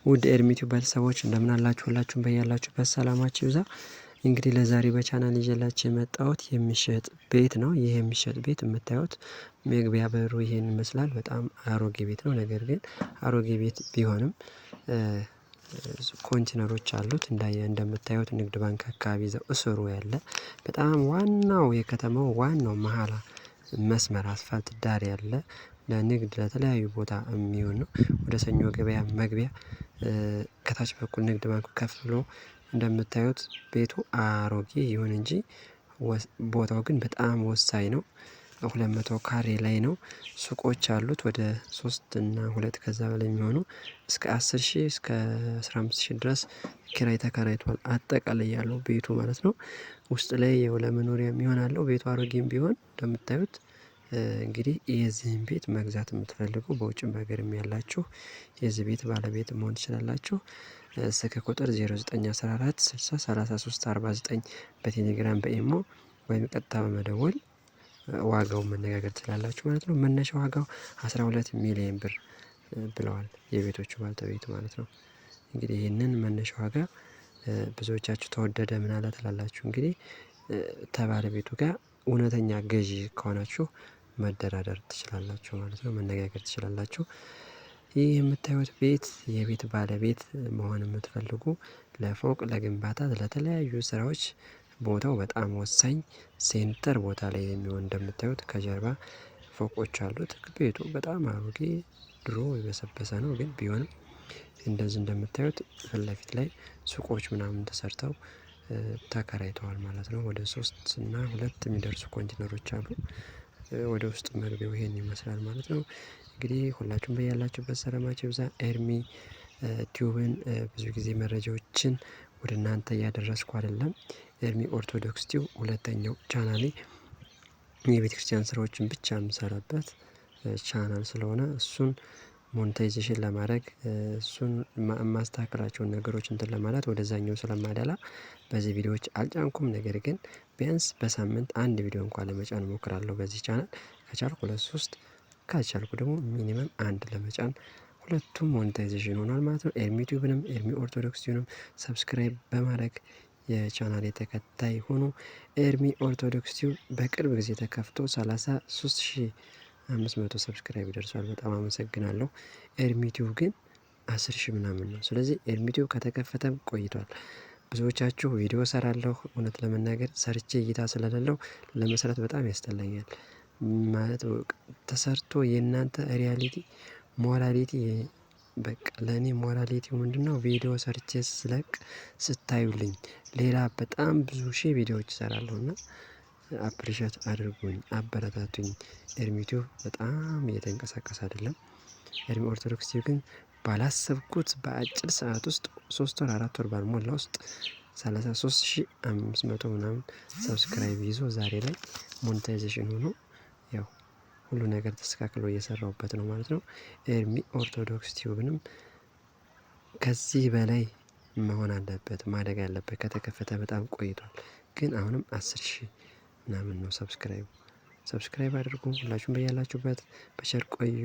ውድ ኤርሚ ቲዩብ ቤተሰቦች እንደምን አላችሁ? ሁላችሁም በያላችሁበት ሰላማችሁ ይብዛ። እንግዲህ ለዛሬ በቻናል ይዤላችሁ የመጣሁት የሚሸጥ ቤት ነው። ይህ የሚሸጥ ቤት የምታዩት መግቢያ በሩ ይሄን ይመስላል። በጣም አሮጌ ቤት ነው። ነገር ግን አሮጌ ቤት ቢሆንም ኮንቲነሮች አሉት። እንደምታዩት ንግድ ባንክ አካባቢ እዛው እስሩ ያለ በጣም ዋናው የከተማው ዋናው መሀል መስመር አስፋልት ዳር ያለ ለንግድ ለተለያዩ ቦታ የሚሆን ነው። ወደ ሰኞ ገበያ መግቢያ ከታች በኩል ንግድ ባንኩ ከፍ ብሎ እንደምታዩት ቤቱ አሮጌ ይሁን እንጂ ቦታው ግን በጣም ወሳኝ ነው። 200 ካሬ ላይ ነው። ሱቆች አሉት ወደ 3 እና 2 ከዛ በላይ የሚሆኑ እስከ 10 ሺህ እስከ 15 ሺህ ድረስ ኪራይ ተከራይቷል። አጠቃላይ ያለው ቤቱ ማለት ነው። ውስጥ ላይ ያው ለመኖሪያ የሚሆን አለው። ቤቱ አሮጌም ቢሆን እንደምታዩት እንግዲህ የዚህን ቤት መግዛት የምትፈልጉ በውጭም በሀገርም ያላችሁ የዚህ ቤት ባለቤት መሆን ትችላላችሁ። ስልክ ቁጥር 0914 60 33 49 በቴሌግራም በኢሞ ወይም ቀጥታ በመደወል ዋጋውን መነጋገር ትችላላችሁ ማለት ነው። መነሻ ዋጋው 12 ሚሊዮን ብር ብለዋል የቤቶቹ ባለቤት ማለት ነው። እንግዲህ ይህንን መነሻ ዋጋ ብዙዎቻችሁ ተወደደ ምን አለ ትላላችሁ። እንግዲህ ተባለቤቱ ጋር እውነተኛ ገዢ ከሆናችሁ መደራደር ትችላላችሁ ማለት ነው። መነጋገር ትችላላችሁ። ይህ የምታዩት ቤት የቤት ባለቤት መሆን የምትፈልጉ ለፎቅ፣ ለግንባታ፣ ለተለያዩ ስራዎች ቦታው በጣም ወሳኝ center ቦታ ላይ የሚሆን እንደምታዩት ከጀርባ ፎቆች አሉት። ቤቱ በጣም አሮጌ ድሮ የበሰበሰ ነው፣ ግን ቢሆንም እንደዚህ እንደምታዩት ፊት ለፊት ላይ ሱቆች ምናምን ተሰርተው ተከራይተዋል ማለት ነው። ወደ 3 እና 2 የሚደርሱ ኮንቴነሮች አሉ። ወደ ውስጥ መግቢያው ይሄን ይመስላል ማለት ነው። እንግዲህ ሁላችሁም በያላችሁበት ሰላማችሁ ይብዛ። ኤርሚ ቲዩብን ብዙ ጊዜ መረጃዎችን ወደ እናንተ እያደረስኩ አይደለም። ኤርሚ ኦርቶዶክስ ቲዩብ ሁለተኛው ቻናሌ የቤተ ክርስቲያን ስራዎችን ብቻ የምሰራበት ቻናል ስለሆነ እሱን monetization ለማድረግ እሱን የማስተካከላቸውን ነገሮች እንትን ለማለት ወደዛኛው ስለማደላ በዚህ ቪዲዮዎች አልጫንኩም። ነገር ግን ቢያንስ በሳምንት አንድ ቪዲዮ እንኳን ለመጫን እሞክራለሁ በዚህ ቻናል ከቻልኩ 2 3 ካልቻልኩ ደግሞ minimum አንድ ለመጫን ሁለቱም monetization ሆኗል ማለት ነው። ኤርሚ ቲዩብንም ኤርሚ ኦርቶዶክስ ቲዩብንም subscribe በማድረግ የቻናል ተከታይ ሆኑ። ኤርሚ ኦርቶዶክስ ቲዩብ በቅርብ ጊዜ ተከፍቶ 33,500 subscribe ደርሷል። በጣም አመሰግናለሁ። ኤርሚ ቲዩብ ግን 10 ሺህ ምናምን ነው። ስለዚህ ኤርሚ ቲዩብ ከተከፈተም ቆይቷል። ብዙዎቻችሁ ቪዲዮ ሰራለሁ፣ እውነት ለመናገር ሰርቼ እይታ ስለሌለው ለመስራት በጣም ያስጠላኛል። ማለት ተሰርቶ የእናንተ reality morality በቃ ለእኔ morality ው ምንድነው? ቪዲዮ ሰርቼ ስለቅ ስታዩልኝ ሌላ በጣም ብዙ ሺህ ቪዲዮዎች እሰራለሁ እና appreciate አድርጉኝ፣ አበረታቱኝ። ኤርሚ ቲዩብ በጣም እየተንቀሳቀሰ አይደለም። ኤርሚ ኦርቶዶክስ ቲዩብ ግን ባላሰብኩት በአጭር ሰዓት ውስጥ 3 ወር 4 ወር ባልሞላ ውስጥ 33,500 ምናምን subscribe ይዞ ዛሬ ላይ monetization ሆኖ ያው ሁሉ ነገር ተስተካክሎ እየሰራሁበት ነው ማለት ነው። ኤርሚ ኦርቶዶክስ ቲዩብንም ከዚህ በላይ መሆን አለበት፣ ማደግ አለበት። ከተከፈተ በጣም ቆይቷል፣ ግን አሁንም 10 ሺህ ምናምን ነው subscribe። Subscribe አድርጉ። ሁላችሁም በያላችሁበት በቸር ቆዩ።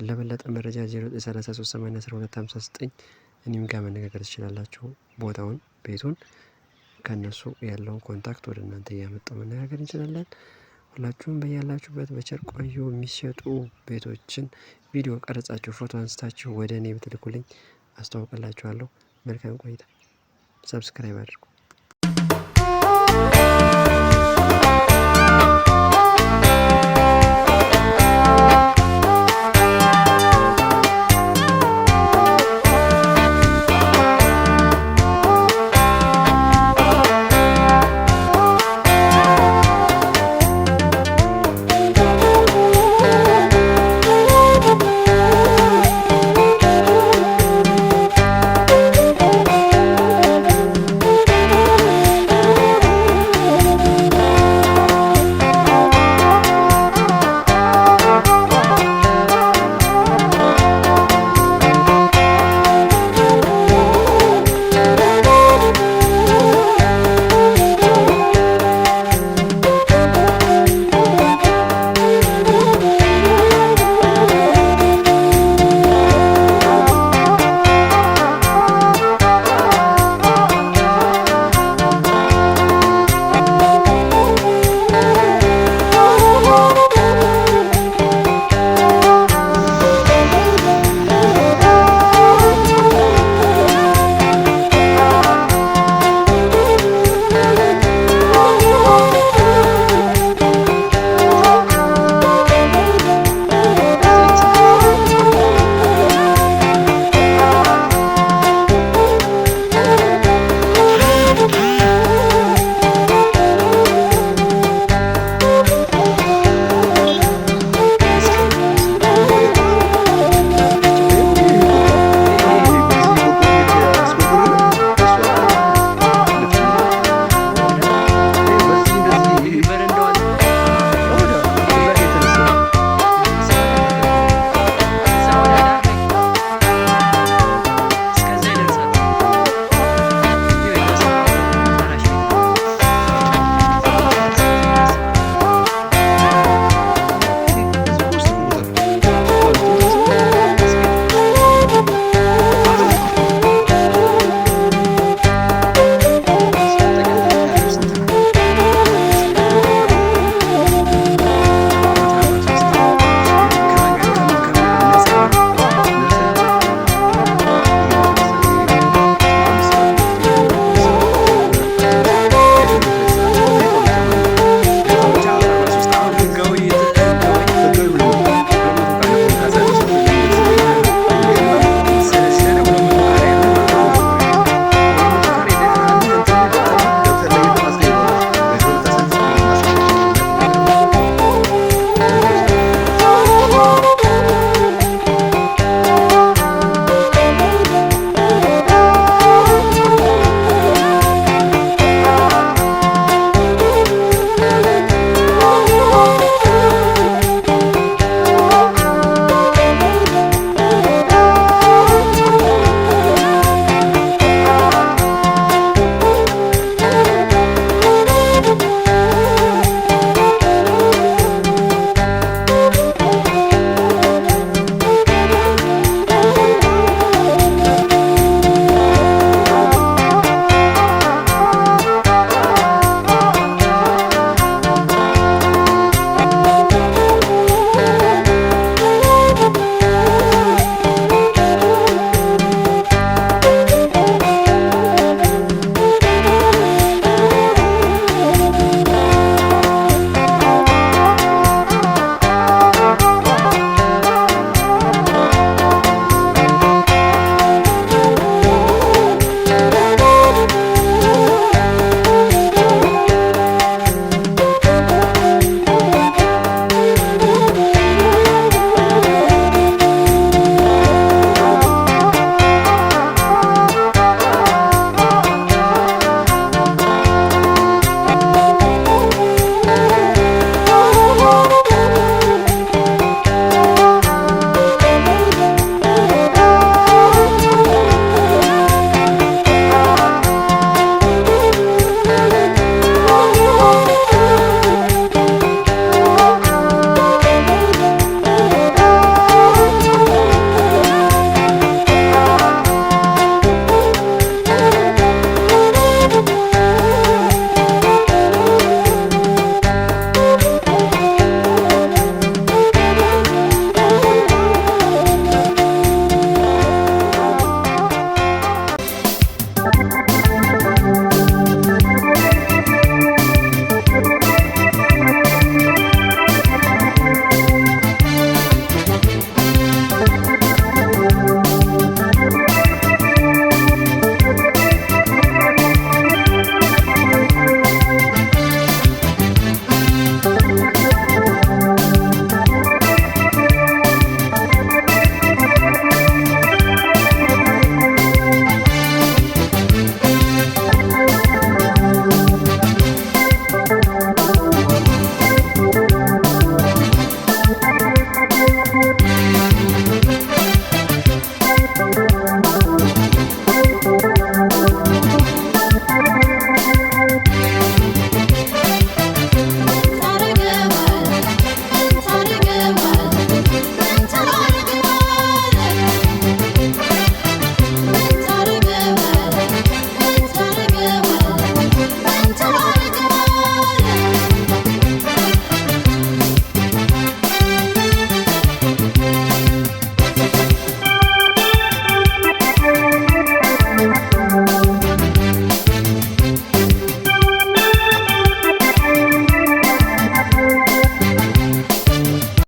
ለበለጠ መረጃ 0933 80 1259 እኔም ጋር መነጋገር ትችላላችሁ። ቦታውን ቤቱን ከእነሱ ያለውን contact ወደ እናንተ እያመጣው መነጋገር እንችላለን። ሁላችሁም በያላችሁበት በቸር ቆዩ። የሚሸጡ ቤቶችን ቪዲዮ ቀርጻችሁ ፎቶ አንስታችሁ ወደ እኔ ብትልኩልኝ አስተዋውቅላችኋለሁ። መልካም ቆይታ። Subscribe አድርጉ።